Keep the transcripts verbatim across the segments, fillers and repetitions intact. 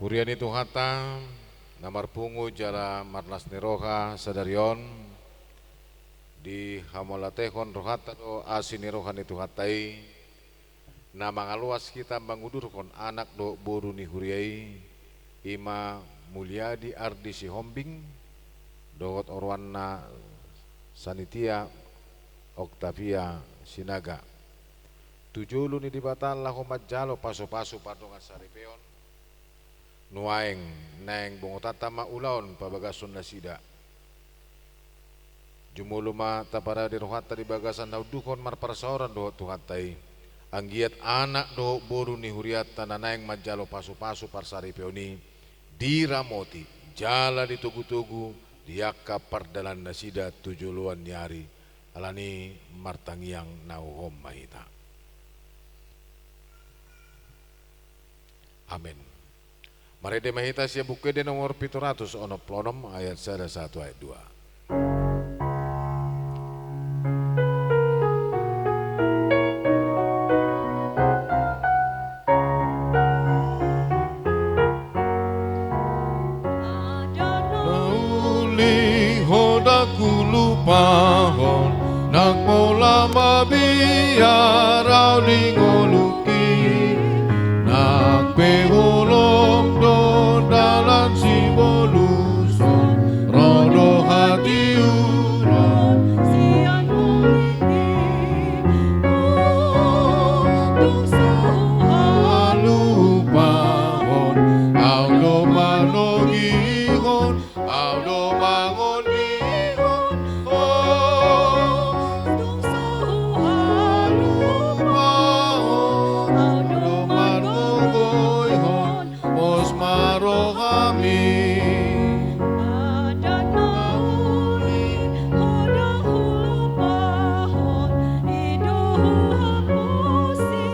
Huria ni Tuhanta, na marpungu jala marlas ni roha sadari on, dihamauliatehon rohanta do asi ni roha ni Tuhanta i, na mangaloas hita mangudurhon anak dohot boru ni huria i, i ma Muliadi Ardi Sihombing, dohot oroanna Sanitia Octavia Sinaga. Tu jolo ni Debata laho manjalo pasupasu pardongan saripeon, nuaeng naeng bongotanta ma ulaon pabagashon nasida. Jumolo ma taparade rohanta di bagasan na unduk on marparsaoran dohot Tuhanta i. Anggiat anak dohot boru ni hurianta na naeng manjalo pasupasu parsaripeon i, diramoti jala ditogutogu di angka pardalan nasida tu joloan ni ari. Alani i martangiang na uhum ma hita. Amen. Marende ma hita sian Buku Ende nomor pitu ratus onom pulu onom, ayat sada sahat tu ayat dua. Na uli ho ndang hulupahon, nang pola mabiar au di ngolungki, nang pe holom do dalan sibolushon, ro do hatiuron sian ngolungki. Tung so huhalupahon, au do manogihon, au do mangondihon, tung so huhalupahon, au do margogoihon, pos ma rohami. Adat na uli ho ndang hulupahon, i do huhaposi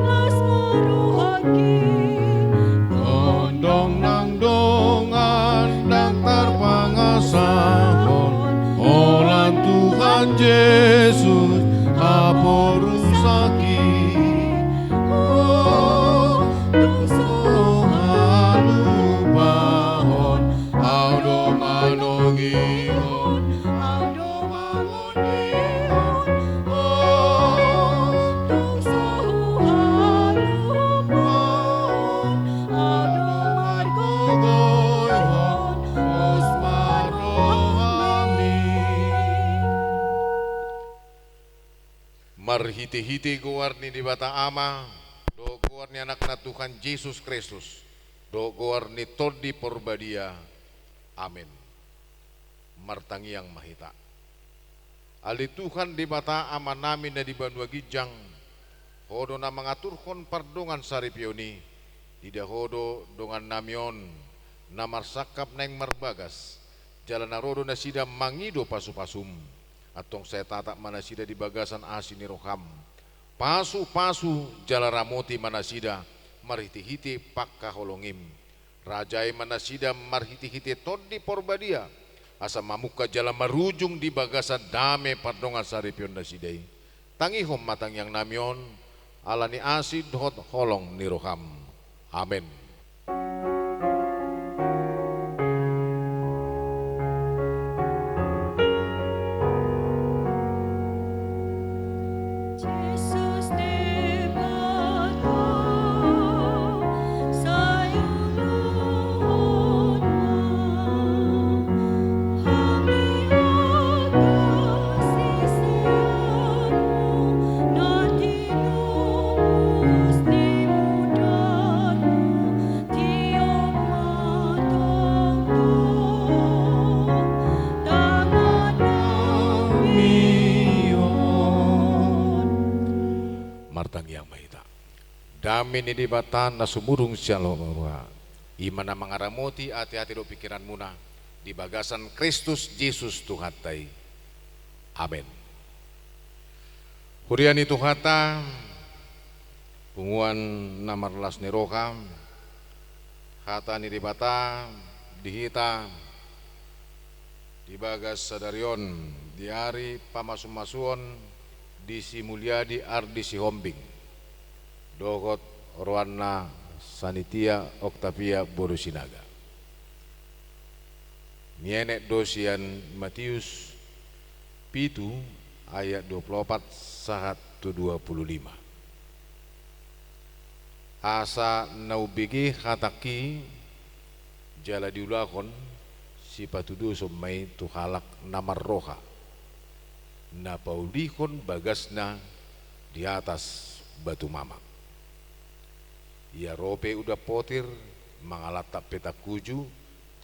las ma rohangki. Tondong nang dongan ndang tarpangasahon, holan Tuhan Jesus haporusangki. Tung so huhalupahon, au do manogihon, au do mangondihon, tung so huhalupahon, au do margogoihon, pos ma rohami. Marhitehite goar ni Debata Ama, dohot goar ni Anakna Tuhan Jesus Kristus, dohot goar ni Tondi Porbadia. Amen. Martangiang ma hita. Ale Tuhan Debata Amanami na di banua ginjang, Ho do na mangaturhon pardongan saripeon i. Ida Ho do dongannami on na marsangkap naeng marbagas, jala na ro do nasida mangido pasupasum. Antong sai tatap ma nasida di bagasan asi ni roham. Pasupasu jala ramoti ma nasida marhitehite pangkaholongim. Rajai ma nasida marhitehite Tondi Porbadia, asa mamungka jala marujung di bagasan dame pardongan saripeon nasida i. Tangihon ma tangiangnami on, ala ni asi dohot holong ni roham. Amen. Jesus Debata, sai uluhon ma hami angka siseanmu na tinobus ni mudarmu. Tiop ma tongtong tangan nami on. Martangiang ma hita. Dame ni Debata na sumurung sian lomo ni roha, i ma na mangaramoti ateate dohot pingkiranmuna di bagasan Kristus Jesus Tuhanta i. Amen. Huria ni Tuhanta, punguan na marlas ni roha, hata ni Debata di hita di bagas sadari on, di ari pamasumasuon di si Muliadi Ardi Sihombing dohot oroanna Sanitia Octavia boru Sinaga. Nienet do sian Matius pitu ayat dua pulu opat sahat tu dua pulu lima. Asa na umbege hatangki jala diulahon sipatudoson ma i tu halak na marroha, na paulihon bagasna di atas batu mamak. Ia ro pe udan potir, mangalantap pe tangkuju,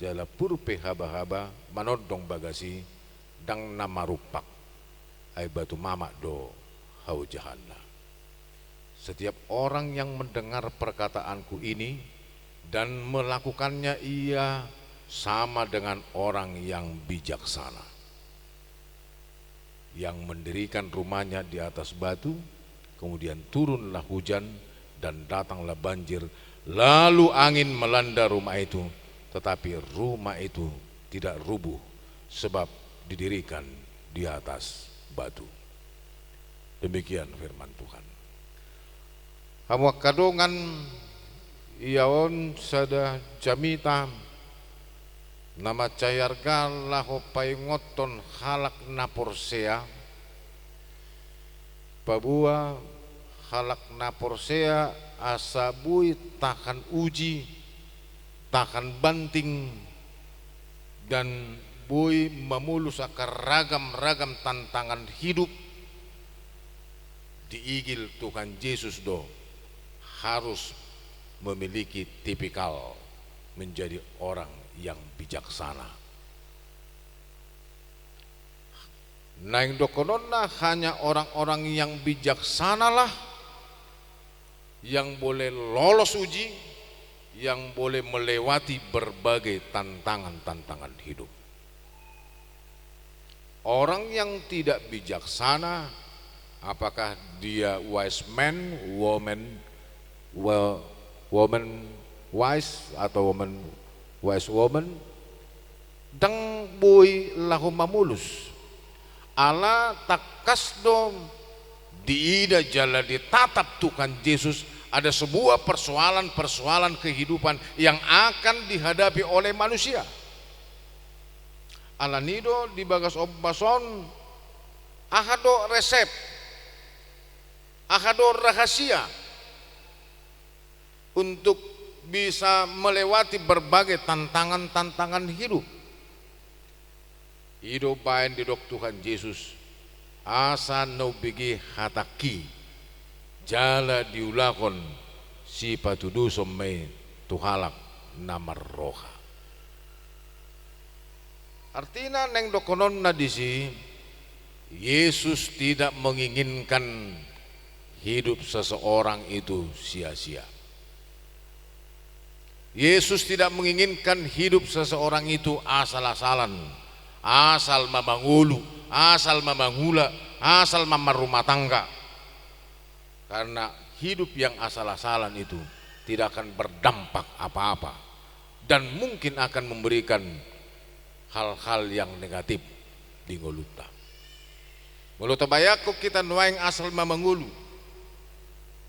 jala pur pe habahaba manondong bagas i, ndang na marumpak, ai batu mamak do haojahanna. Setiap orang yang mendengar perkataanku ini dan melakukannya, ia sama dengan orang yang bijaksana, yang mendirikan rumahnya di atas batu, kemudian turunlah hujan dan datanglah banjir, lalu angin melanda rumah itu, tetapi rumah itu tidak rubuh, sebab didirikan di atas batu. Demikian firman Tuhan. Hamu angka dongan, ia on sada jamita na mansai arga laho paingothon halak na porsea, paboa halak na porsea asa boi tahan uji, tahan banting, dan boi mamolus angka ragam-ragam tantangan hidup, diigil Tuhan Jesus do harus memiliki tipikal menjadi orang yang bijaksana. Naeng dohononna, hanya orang-orang yang bijaksanalah yang boleh lolos uji, yang boleh melewati berbagai tantangan-tantangan hidup. Orang yang tidak bijaksana, apakah dia wise man, woman, wo-, woman wise, atau woman wise woman, ndang boi laho mamolus. Ala tangkas do diida jala ditatap Tuhan Jesus ada sebuah persoalan-persoalan kehidupan yang akan dihadapi oleh manusia. Alani do di bagas ombas on, aha do resep, aha do rahasia untuk bisa melewati berbagai tantangan-tantangan hidup. I do baen didok Tuhan Jesus, asa na umbege hatangki, jala diulahon sipatudoson ma i tu halak na marroha. Artina, naeng dohononna disi, Yesus tidak menginginkan hidup seseorang itu sia-sia. Yesus tidak menginginkan hidup seseorang itu asal-asalan, asal ma mangolu, asal ma mangula, asal ma marrumah tangga. Karena hidup yang asal-asalan itu tidak akan berdampak apa-apa dan mungkin akan memberikan hal-hal yang negatif di ngolunta. Molo tabayangkon hita nuaeng asal ma mangolu,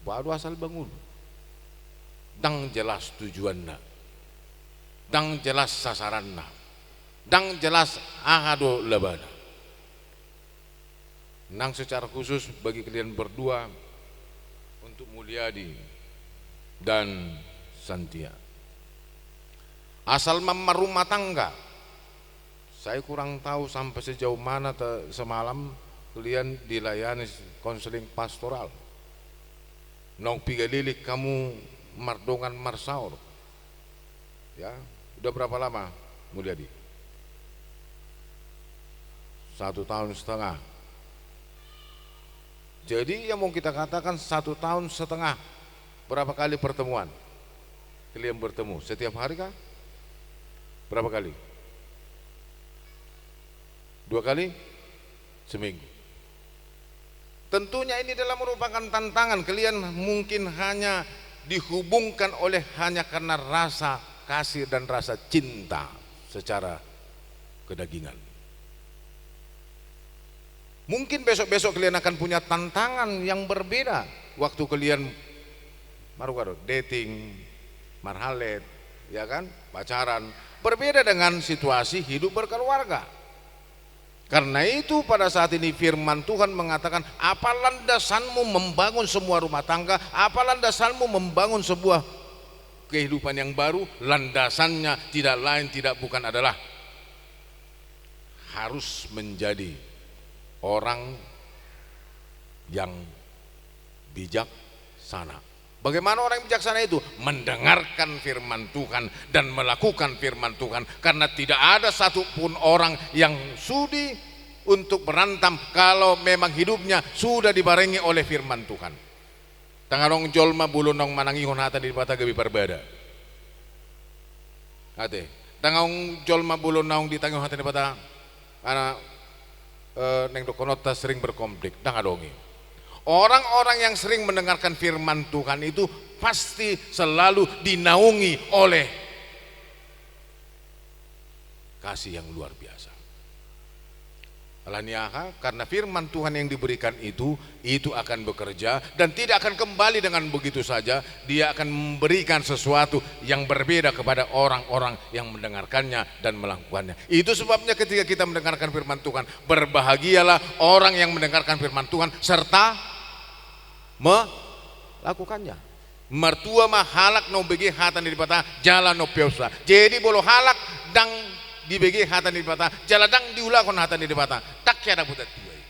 boha do asal mangolu? Ndang jelas tujuanna, ndang jelas sasaranna, ndang jelas aha do labana. Nang secara khusus bagi kalian berdua, untuk Muliadi dan Santia. Asal ma marrumah tangga. Saya kurang tahu sampai sejauh mana te-, semalam kalian dilayani konseling pastoral. Naung piga lilik hamu mardongan marsaor. Ya, udah berapa lama, Muliadi? Satu tahun setengah. Jadi, yang mau kita katakan, satu tahun setengah, berapa kali pertemuan kalian bertemu? Setiap hari kah? Berapa kali? Dua kali seminggu. Tentunya ini adalah merupakan tantangan. Kalian mungkin hanya dihubungkan oleh, hanya karena rasa kasih dan rasa cinta secara kedagingan. Mungkin besok-besok kalian akan punya tantangan yang berbeda waktu kalian, marhua do, dating, marhallet, ya kan, pacaran. Berbeda dengan situasi hidup berkeluarga. Karena itu, pada saat ini firman Tuhan mengatakan, apa landasanmu membangun sebuah rumah tangga, apa landasanmu membangun sebuah kehidupan yang baru? Landasannya tidak lain, tidak bukan adalah harus menjadi orang yang bijaksana. Bagaimana orang yang bijaksana itu? Mendengarkan firman Tuhan dan melakukan firman Tuhan. Karena tidak ada satupun orang yang sudi untuk berantem kalau memang hidupnya sudah dibarengi oleh firman Tuhan. Ndang adong jolma molo naung manangihon hata ni Debata gabe parbada. Ate, ndang adong jolma molo naung ditangihon hata ni Debata, anak, eh, naeng dohononta sering berkonflik, ndang adong i. Orang-orang yang sering mendengarkan firman Tuhan itu pasti selalu dinaungi oleh kasih yang luar biasa. Alani aha? Karena firman Tuhan yang diberikan itu, itu akan bekerja dan tidak akan kembali dengan begitu saja. Dia akan memberikan sesuatu yang berbeda kepada orang-orang yang mendengarkannya dan melakukannya. Itu sebabnya ketika kita mendengarkan firman Tuhan, berbahagialah orang yang mendengarkan firman Tuhan serta melakukannya. Martua ma halak na umbege hata ni Debata jala na umpeopsa. Jadi molo halak ndang dibege hata ni Debata jala ndang diulahon hata ni Debata, ndang hea dapotan tua i.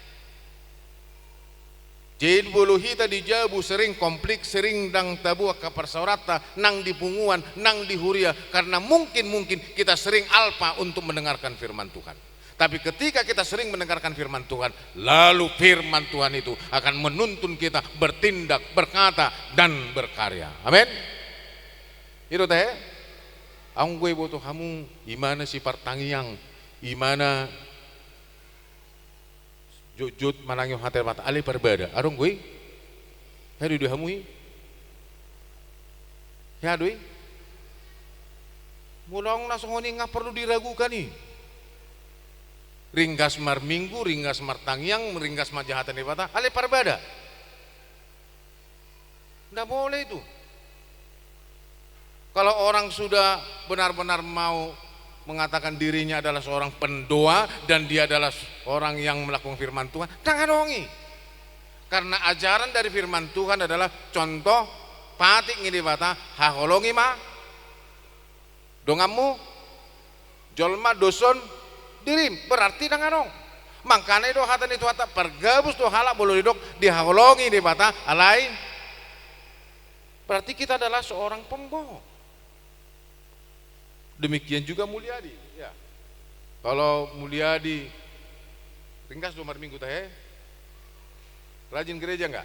Jadi molo hita di jabu sering konflik, sering ndang tabo angka parsaoranta, nang di punguan, nang di huria, karena mungkin, mungkin kita sering alpa untuk mendengarkan firman Tuhan. Tapi ketika kita sering mendengarkan firman Tuhan, lalu firman Tuhan itu akan menuntun kita bertindak, berkata, dan berkarya. Amin. I do tahe, anggo iboto hamu, imana si partangiang, imana jotjot manangihon hata ni Debata, alai parbada. Adong do i? Hea do i di hamu i? Hea do i? Molo adong na songon i, nga perlu diragukan i. Ringgas marminggu, ringgas martangiang, ringgas manjaha hata ni Debata, alai parbada. Nda boleh itu. Kalau orang sudah benar-benar mau mengatakan dirinya adalah seorang pendoa dan dia adalah orang yang melakukan firman Tuhan, ndang adong i. Karena ajaran dari firman Tuhan adalah contoh, patik ni Debata, haholongi ma donganmu, jolma doshon dirim, berarti ndang adong. Makana i do hata ni Tuhanta, pargabus do halak molo didok dihaholongi Debata, alai berarti kita adalah seorang pembohong. Demikian juga Mulyadi, ya. Kalau Mulyadi, ringgas do marminggu tahe? Rajin gereja nggak?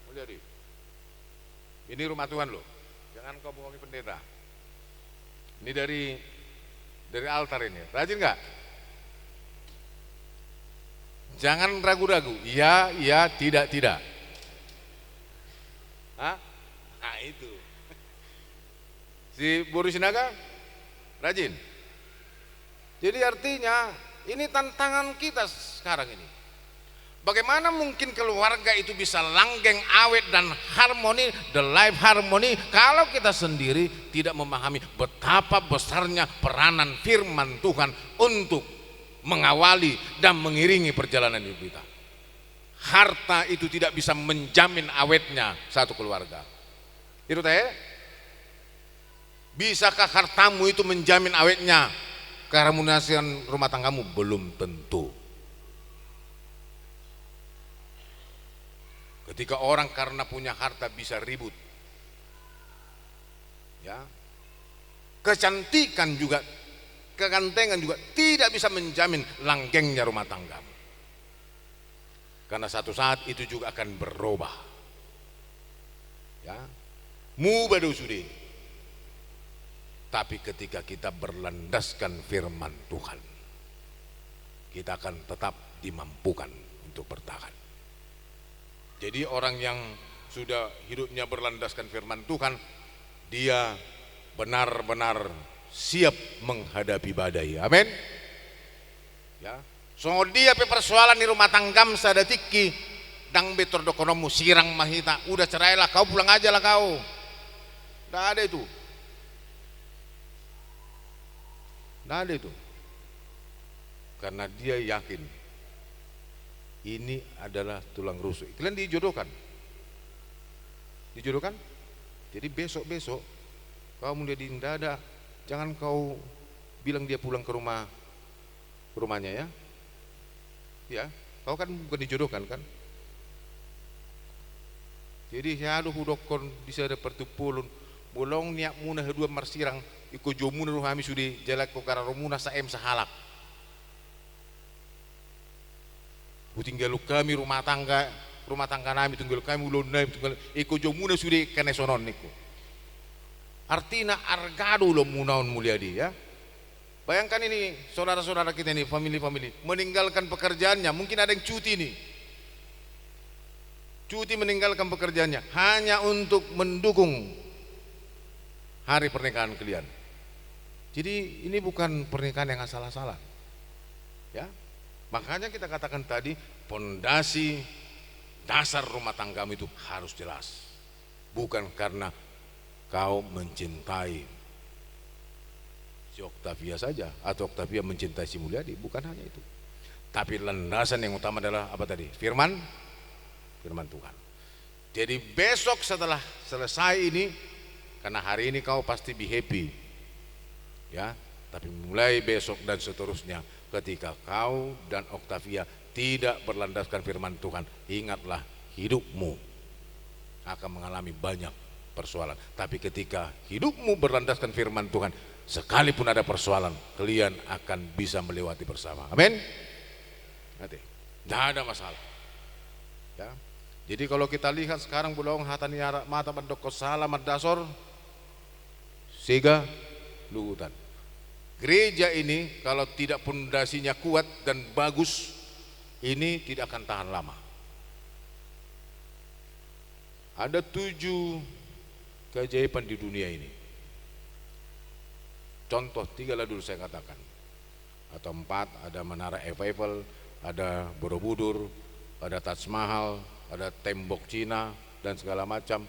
Mulyadi. Ini rumah Tuhan loh. Jangan kau bohongi pendeta. Ini dari, dari altar ini. Rajin nggak? Jangan ragu-ragu. Iya, iya, tidak, tidak. Hah? Nah, itu. Si boru Sinaga? Rajin. Jadi artinya, ini tantangan kita sekarang ini. Bagaimana mungkin keluarga itu bisa langgeng, awet, dan harmoni, the life harmony, kalau kita sendiri tidak memahami betapa besarnya peranan firman Tuhan untuk mengawali dan mengiringi perjalanan hidup kita. Harta itu tidak bisa menjamin awetnya satu keluarga. I do tahe? Bisakah hartamu itu menjamin awetnya keharmonisan rumah tanggamu? Belum tentu. Ketika orang karena punya harta bisa ribut, ya, kecantikan juga, kegantengan juga tidak bisa menjamin langgengnya rumah tanggamu. Karena satu saat itu juga akan berubah. Ya. Muba do sude. Tapi ketika kita berlandaskan firman Tuhan, kita akan tetap dimampukan untuk bertahan. Jadi orang yang sudah hidupnya berlandaskan firman Tuhan, dia benar-benar siap menghadapi badai. Amin. Ya. Songon dia pe persoalan ni rumah tanggam sada tingki, ndang be tor dohononmu sirang ma hita, udah cerailah kau, pulang ajalah kau. Nggak ada itu. Nggak ada itu. Karena dia yakin ini adalah tulang rusuk. Kalian dijodohkan? Dijodohkan? Jadi besok-besok kau mau jadi, nggak ada, jangan kau bilang dia pulang ke rumah, rumahnya, ya. Ya, kau kan bukan dijodohkan, kan? Jadi, hea do hudokkon di sada partumpolon, molo niatmuna haduan marsirang, ingkon joumuna do hami sude, jala ingkon gararomuna saem sahalak. Hutinggalhon hami rumah tangga, rumah tangga nami, tinggalhon hami ulaon nami, tinggal, ingkon joumuna sude, kan songon on, ningku. Artina arga do ulaonmuna on, Muliadi, ya. Bayangkan ini, saudara-saudara kita ini, family-family, meninggalkan pekerjaannya, mungkin ada yang cuti ini. Cuti, meninggalkan pekerjaannya hanya untuk mendukung hari pernikahan kalian. Jadi, ini bukan pernikahan yang asal-asalan. Ya. Makanya kita katakan tadi, pondasi dasar rumah tanggamu itu harus jelas. Bukan karena kau mencintai si Octavia saja, atau Octavia mencintai si Muliadi, bukan hanya itu. Tapi landasan yang utama adalah apa tadi? Firman, firman Tuhan. Jadi, besok setelah selesai ini, karena hari ini kau pasti be happy, ya, tapi mulai besok dan seterusnya, ketika kau dan Octavia tidak berlandaskan firman Tuhan, ingatlah, hidupmu akan mengalami banyak persoalan. Tapi ketika hidupmu berlandaskan firman Tuhan, sekalipun ada persoalan, kalian akan bisa melewati bersama. Amin. Nanti, tidak ada masalah. Ya. Jadi, kalau kita lihat sekarang, bulawang hata ni anak mata mandokkon sala mandasor, sega luhutan. Gereja ini kalau tidak pondasinya kuat dan bagus, ini tidak akan tahan lama. Ada tujuh keajaiban di dunia ini. Contoh tiga lah dulu saya katakan. Atau empat, ada Menara Eiffel, ada Borobudur, ada Taj Mahal, ada tembok Cina, dan segala macam.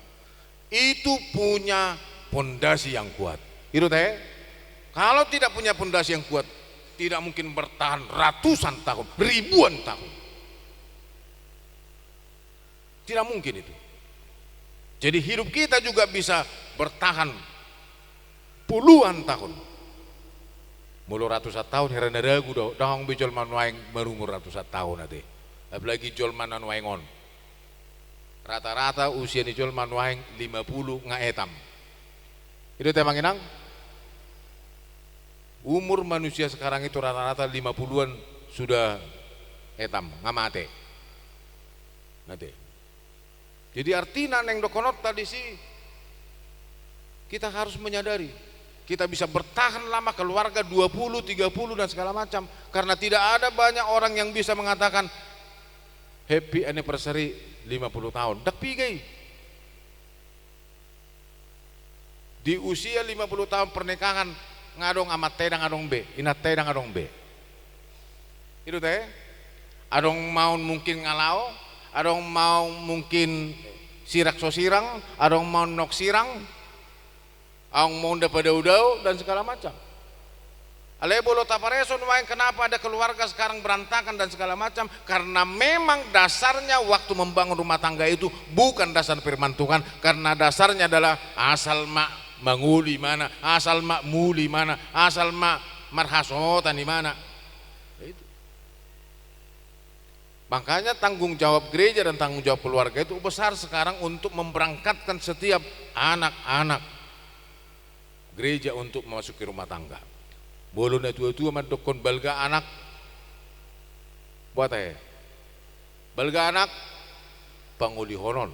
Itu punya pondasi yang kuat. Itu teh, kalau tidak punya pondasi yang kuat, tidak mungkin bertahan ratusan tahun, ribuan tahun. Tidak mungkin itu. Jadi, hidup kita juga bisa bertahan puluhan tahun. Molo ratusan tahun, hera na ragu do, ndang adong be jolma nuaeng marumur ratusan tahun ate. Apalagi jolma na nuaeng on. Rata-rata usia ni jolma nuaeng lima puluh nga etam. Itu teh, Amang Inang. Umur manusia sekarang itu rata-rata lima puluhan sudah etam, nga mate. Mate. Jadi, artina naeng dohononta disi, kita harus menyadari, kita bisa bertahan lama, keluarga dua puluh, tiga puluh, dan segala macam, karena tidak ada banyak orang yang bisa mengatakan, "Happy anniversary lima puluh tahun." Ndang piga i. Di usia lima puluh tahun pernikahan, nga adong amanta i ndang adong be, inanta i ndang adong be. Itu teh, adong maon mungkin nga laho, adong maon mungkin sirang so sirang, adong maon nunga sirang, adong maon ndang padao-dao, dan segala macam. Alai molo tapareso nuaeng kenapa ada keluarga sekarang berantakan dan segala macam, karena memang dasarnya waktu membangun rumah tangga itu bukan dasar firman Tuhan, karena dasarnya adalah asal ma mangoli ibana, asal ma muli ibana, asal ma marhasohotan ibana. Itu. Makanya tanggung jawab gereja dan tanggung jawab keluarga itu besar sekarang untuk memberangkatkan setiap anak-anak gereja untuk memasuki rumah tangga. Molo natua-tua mandokkon balga anak, boha tahe? Balga anak, pangolihonon.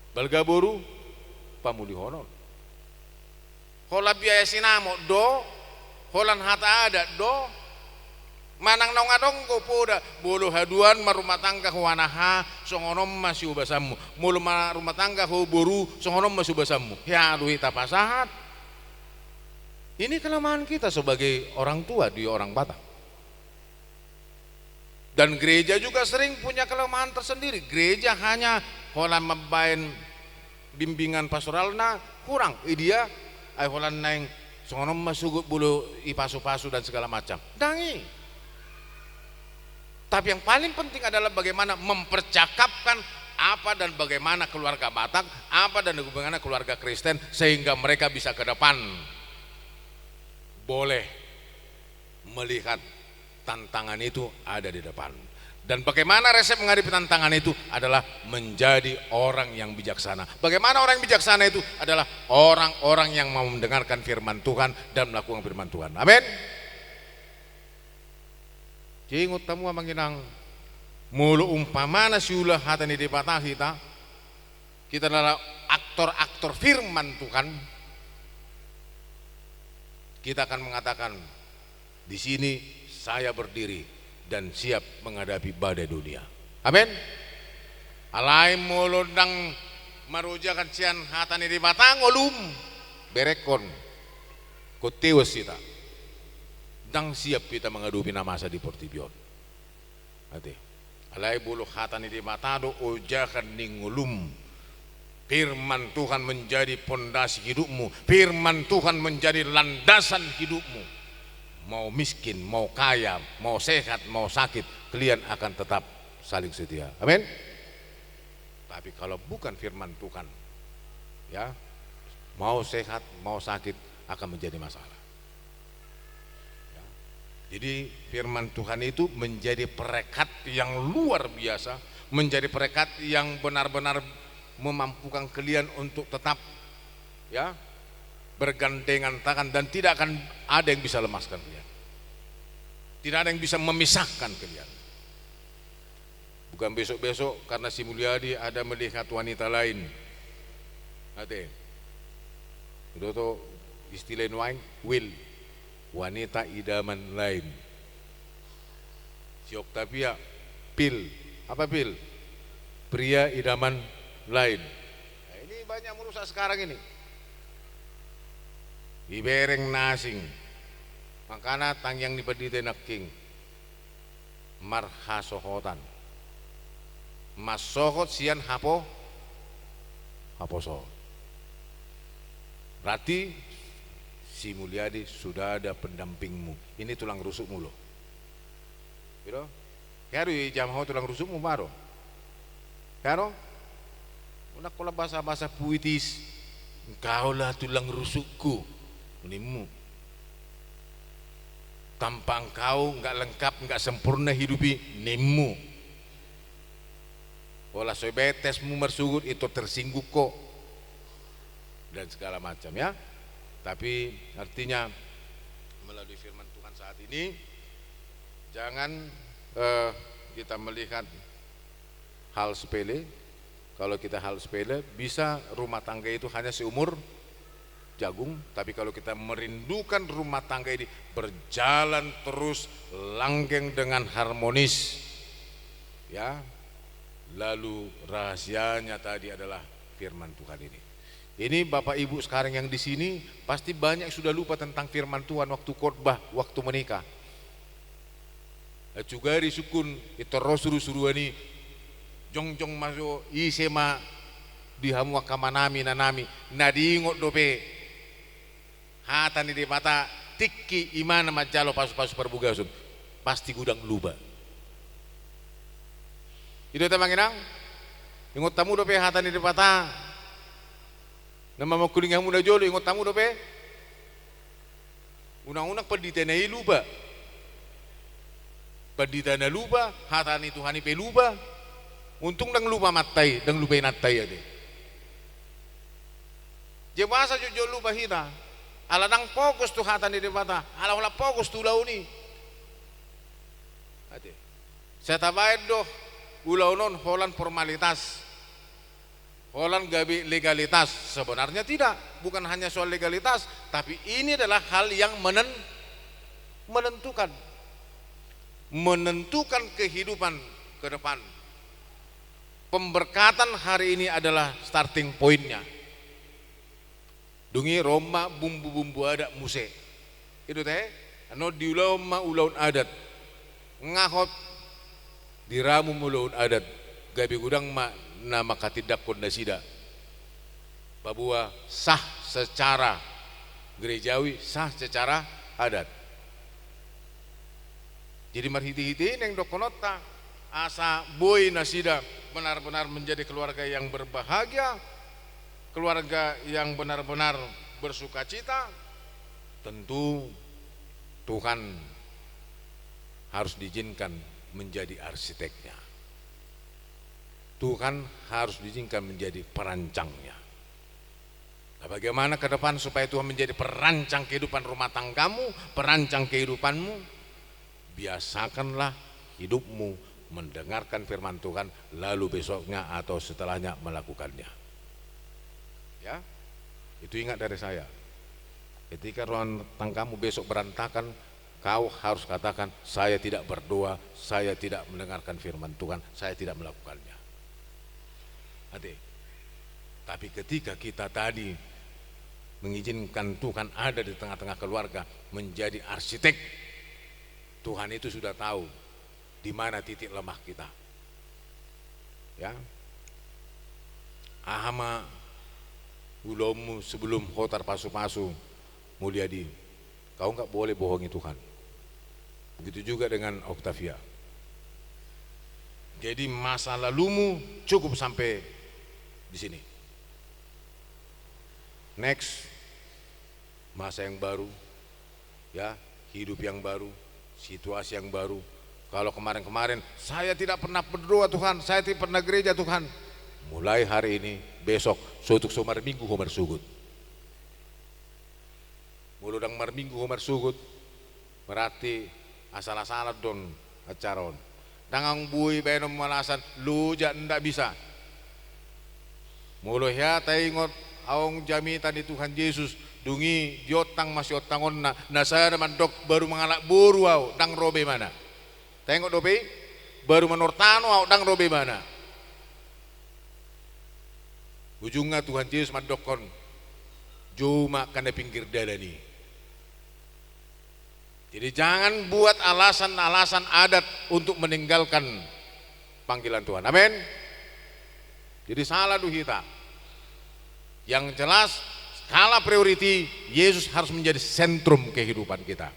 Balga boru, pamulihonon. Holan biaya sinamot do, holan hata adat do. Manang naung adong do poda, molo haduan marumah tangga ho anaha, songon on ma siubasanmu. Molo marumah tangga ho boru, songon on ma siubasanmu. Hea do hita pasahat. Ini kelemahan kita sebagai orang tua di orang Batak. Dan gereja juga sering punya kelemahan tersendiri. Gereja hanya holan mambaen bimbingan pastoralna kurang, i dia, ai holan naeng songon on ma sogot molo ipasu-pasu dan segala macam. Ndang i. Tapi yang paling penting adalah bagaimana mempercakapkan apa dan bagaimana keluarga Batak, apa dan bagaimana keluarga Kristen, sehingga mereka bisa ke depan. Boleh melihat tantangan itu ada di depan. Dan bagaimana resep menghadapi tantangan itu adalah menjadi orang yang bijaksana. Bagaimana orang yang bijaksana itu adalah orang-orang yang mau mendengarkan firman Tuhan dan melakukan firman Tuhan. Amin. Jadi ingot hamu amang inang, molo umpamana siula hata ni Debata hita, kita adalah aktor-aktor firman Tuhan, kita akan mengatakan, "Di sini saya berdiri dan siap menghadapi badai dunia." Amin. Alai molo ndang marojakan sian hata ni Debata ngolum, berekhon, ingkon teuas hita. Ndang siap hita mangadopi na masa di portibi on. Ate. Alai molo hata ni Debata do ojahan ni ngolum. Firman Tuhan menjadi pondasi hidupmu. Firman Tuhan menjadi landasan hidupmu. Mau miskin, mau kaya, mau sehat, mau sakit, kalian akan tetap saling setia. Amin. Tapi kalau bukan firman Tuhan, ya, mau sehat, mau sakit akan menjadi masalah. Ya. Jadi firman Tuhan itu menjadi perekat yang luar biasa, menjadi perekat yang benar-benar memampukan kalian untuk tetap, ya, bergandengan tangan dan tidak akan ada yang bisa lemaskan kalian. Tidak ada yang bisa memisahkan kalian. Bukan besok-besok karena si Mulyadi ada melihat wanita lain. Ate. Ido to istilah nuaeng, Wil. Wanita idaman lain. Si Octavia, pil. Apa pil? Pria idaman lain. Nah, ini banyak merusak sekarang ini. Dibereng na asing. Makana tangiang ni pandita i nangkin. Marhasohotan. Mansohot sian hapo, haposo. Berarti si Mulyadi sudah ada pendampingmu. Ini tulang rusukmu loh. Gitu? Hea do dijama ho tulang rusukmu baru. Hea do? Unang holan bahasa-bahasa puitis. Engkaulah tulang rusukku. Nimmu. Tanpa engkau nggak lengkap, nggak sempurna hidup i, nimmu. Holan so dibaen tesmu marsogot, itu tersinggung kok. Dan segala macam, ya. Tapi artinya melalui firman Tuhan saat ini, jangan, eh, kita melihat hal sepele. Kalau kita hal sepele, bisa rumah tangga itu hanya seumur jagung, tapi kalau kita merindukan rumah tangga ini berjalan terus langgeng dengan harmonis, ya, lalu rahasianya tadi adalah firman Tuhan ini. Ini Bapak Ibu sekarang yang di sini pasti banyak sudah lupa tentang firman Tuhan waktu khotbah, waktu menikah. Sugari sungkun intor ro suru-suruan i, jongjong ma jo ise ma di hamu angka amanami, inanami, na diingot dope hata ni Debata tingki imana manjalo pasu-pasu parbugason, pasti godang lupa. I do ate amang inang, ingot hamu dope hata ni Debata na mamangkulingi hamu na jolo, ingot hamu dope. Unang-unang pandita na i lupa. Pandita na lupa, hata ni Tuhan i pe lupa. Untung ndang lupa amanta i, ndang lupa inanta i ate. Jadi boasa jotjot lupa hita? Ala ndang fokus tu hata ni Debata, ala holan fokus tu ulaon i. Ate. Sai tabaen do ulaon on holan formalitas. Holan gabe legalitas. Sebenarnya tidak, bukan hanya soal legalitas, tapi ini adalah hal yang menen-, menentukan. Menentukan kehidupan ke depan. Pemberkatan hari ini adalah starting point-nya. Dung i ro ma bumbu-bumbu adat muse. I do ate, annon diulahon ma ulaon adat. Nga hot diramu ma ulaon adat, gabe godang ma na manghatindanghon nasida. paboa sah secara gerejawi, sah secara adat. Jadi marhite-hite i naeng dohononta, asa boi nasida benar-benar menjadi keluarga yang berbahagia, keluarga yang benar-benar bersukacita, tentu Tuhan harus diizinkan menjadi arsiteknya. Tuhan harus diizinkan menjadi perancangnya. Nah, bagaimana ke depan supaya Tuhan menjadi perancang kehidupan rumah tanggamu, perancang kehidupanmu? Biasakanlah hidupmu mendengarkan firman Tuhan, lalu besoknya atau setelahnya melakukannya. Ya, itu ingat dari saya. Ketika rumah tanggamu besok berantakan, kau harus katakan, "Saya tidak berdoa, saya tidak mendengarkan firman Tuhan, saya tidak melakukannya." Ate. Tapi ketika kita tadi mengizinkan Tuhan ada di tengah-tengah keluarga, menjadi arsitek, Tuhan itu sudah tahu di mana titik lemah kita. Ya. Aha ma ulaonmu sebelum ho tarpasu-pasu, Muliadi? Kau nggak boleh bohongi Tuhan. Begitu juga dengan Octavia. Jadi masa lalumu cukup sampai di sini. Next, masa yang baru, ya, hidup yang baru, situasi yang baru. Kalau kemarin-kemarin, "Saya tidak pernah berdoa, Tuhan, saya tidak pernah gereja, Tuhan." Mulai hari ini, besok, sotung so marminggu ho marsogot. Molo ndang marminggu ho marsogot, berarti asal-asalan do on acara on. Ndang adong boi baenonmu alasan, "Loja, ndak bisa." Molo hea taingot adong jamita ni Tuhan Jesus, dung i diontang ma siontangonna, na sada mandok, "Baru mangalap boru ahu, ndang ro be ibana." Taingot dope i, "Baru manortano ahu, ndang ro be ibana." Ujungna Tuhan Jesus mandokkon, "Jou ma angka na pinggir dalan i." Jadi jangan buat alasan-alasan adat untuk meninggalkan panggilan Tuhan. Amin. Jadi salah do hita. Yang jelas, skala priority, Yesus harus menjadi sentrum kehidupan kita.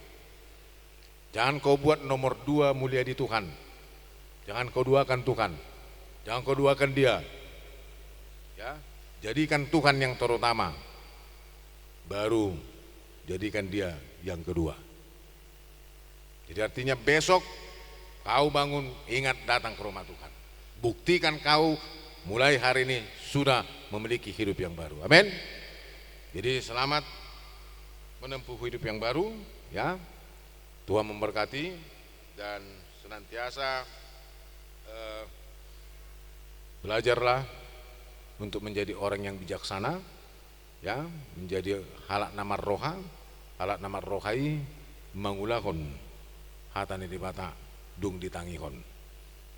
Jangan kau buat nomor dua Muliadi Tuhan. Jangan kau duakan Tuhan. Jangan kau duakan Dia. Ya, jadikan Tuhan yang terutama. Baru jadikan Dia yang kedua. Jadi artinya besok kau bangun, ingat datang ke rumah Tuhan. Buktikan kau mulai hari ini sudah memiliki hidup yang baru. Amin. Jadi selamat menempuh hidup yang baru, ya. Tuhan memberkati dan senantiasa, eh, belajarlah untuk menjadi orang yang bijaksana, ya, menjadi halak na marroha. Halak na marroha i mangulahon hata ni Debata dung ditangihon.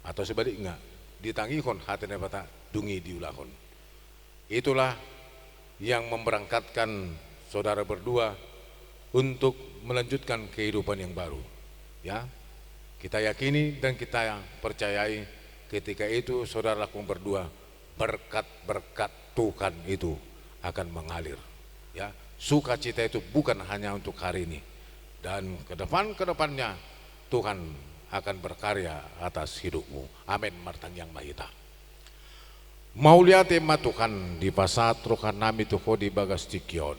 Atau sebaliknya, ditangihon hata ni Debata dung i diulahon. Itulah yang memberangkatkan saudara berdua untuk melanjutkan kehidupan yang baru. Ya, kita yakini dan kita percayai ketika itu saudara lakukan berdua, berkat-berkat Tuhan itu akan mengalir. Ya, sukacita itu bukan hanya untuk hari ini. Dan ke depan, ke depannya Tuhan akan berkarya atas hidupmu. Amin. Martangiang ma hita. Mauliate ma Tuhan, dipasahat rohanami tu Ho di bagas tingki on.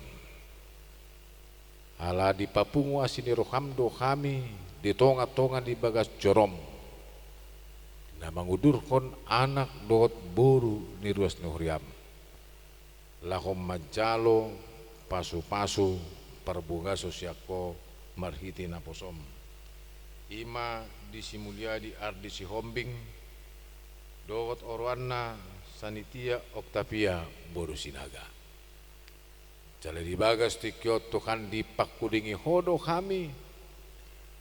Ala dipapungu asi ni roham do hami di tonga-tonga ni bagas jorom, na mangudurhon anak dohot boru ni ruas ni huriam, laho manjalo pasu-pasu parbagason sian Ho marhite naposom. I ma di si Muliadi Ardi Sihombing dohot oroanna Sanitia Octavia boru Sinaga. Jala di bagas tingki on Tuhan, dipangkulingi Ho do hami,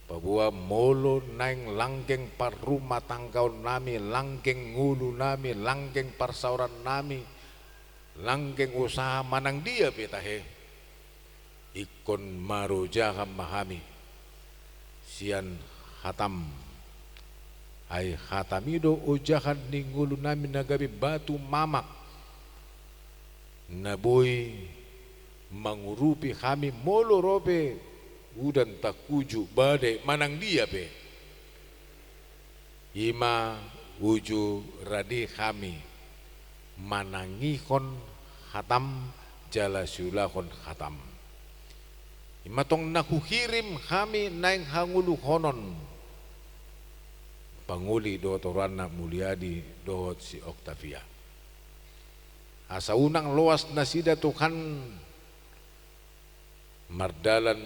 paboa molo naeng langgeng parrumatanggaonnami, langgeng ngolunami, langgeng parsaorannami, langgeng usaha manang dia pe tahe, ingkon marojahan ma hami sian hatam. Ai hatami do ojahan ni ngolunami na gabe batu mamak, na boi mangurupi hami molo ro pe udan, tangkuju, badai, manang dia pe. I ma uju rade hami manangihon hatam jala siulahon hatam. I ma tong na huhirim hami naeng hangoluhonon pangoli dohot oroanna Muliadi dohot si Octavia. Asa unang loas nasida Tuhan mardalan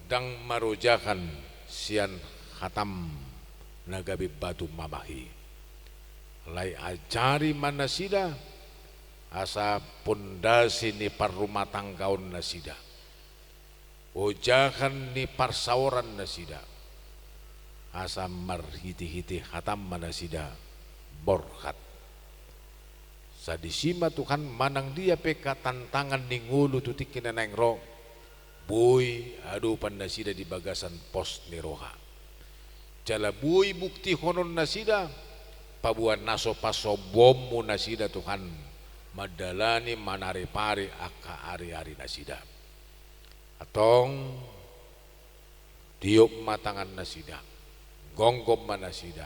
ndang marojahan sian hatam na gabe batu mamah i. Alai ajari ma nasida asa pondasi ni parrumatanggaon nasida, ojahan ni parsaoran nasida, asa marhitehite hatam ma nasida borhat. Sadisi ma Tuhan, manang dia pe angka tantangan ni ngolu tu tingki na naeng ro, boi adopan nasida di bagasan pos ni roha. Jala boi buktihonon nasida paboa na so pasombuonmu nasida Tuhan mandalani manaripari angka ariari nasida. Antong tiop ma tangan nasida, gomgom ma nasida,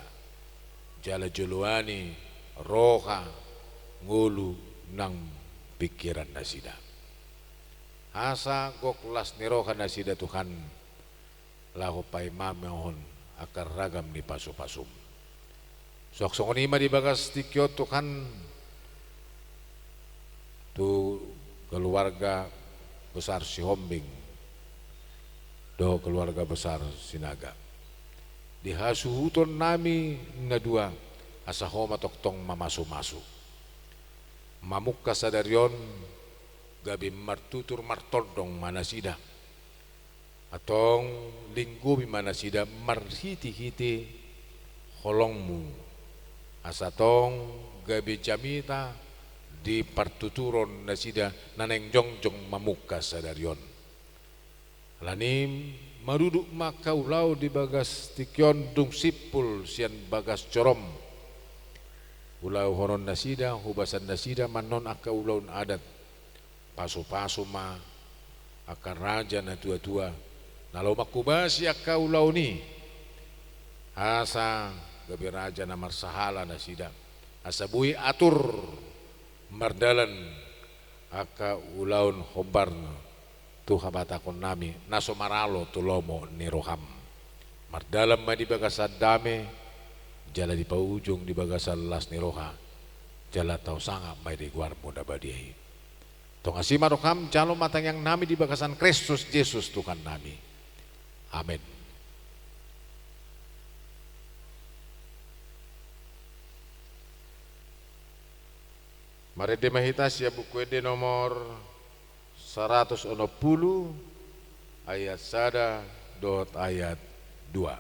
jala joloani roha, ngolu nang pingkiran nasida. Asa gok las ni roha nasida Tuhan, laho paimahon angka ragam ni pasupasum. Suang songon i ma di bagas tingki on Tuhan, tu keluarga besar Sihombing dohot keluarga besar Sinaga. Di hasuhuton nami na dua, asa Ho ma tongtong mamasumasu. Mamungka sadari on gabe martutur martondong ma nasida. Antong linggomi ma nasida marhitehite holongmu, asa tong gabe jamita di partuturon nasida na naeng jongjong mamungka sadari on. Alani i, marudut ma angka ulaon di bagas tingki on dung simpul sian bagas jorom. Ulahonon nasida, hubasan nasida ma annon angka ulaon adat. Pasupasu ma angka raja na tuatua na laho manghobasi angka ulaon i, asa gabe raja na marsahala nasida, asa boi atur mardalan angka ulaon hombar tu habatahon nami na so maralo tu lomo ni roham. Mardalan ma di bagasan dame, jala dipaujung di bagasan las ni roha, jala tau sangap ma i di goarmu na badia i. Tongasi ma roham, jalo ma tangiang nami di bagasan Kristus Jesus Tuhan nami. Amen. Marende ma hita sian Buku Ende nomor saratus onom pulu, ayat sada dohot ayat dua.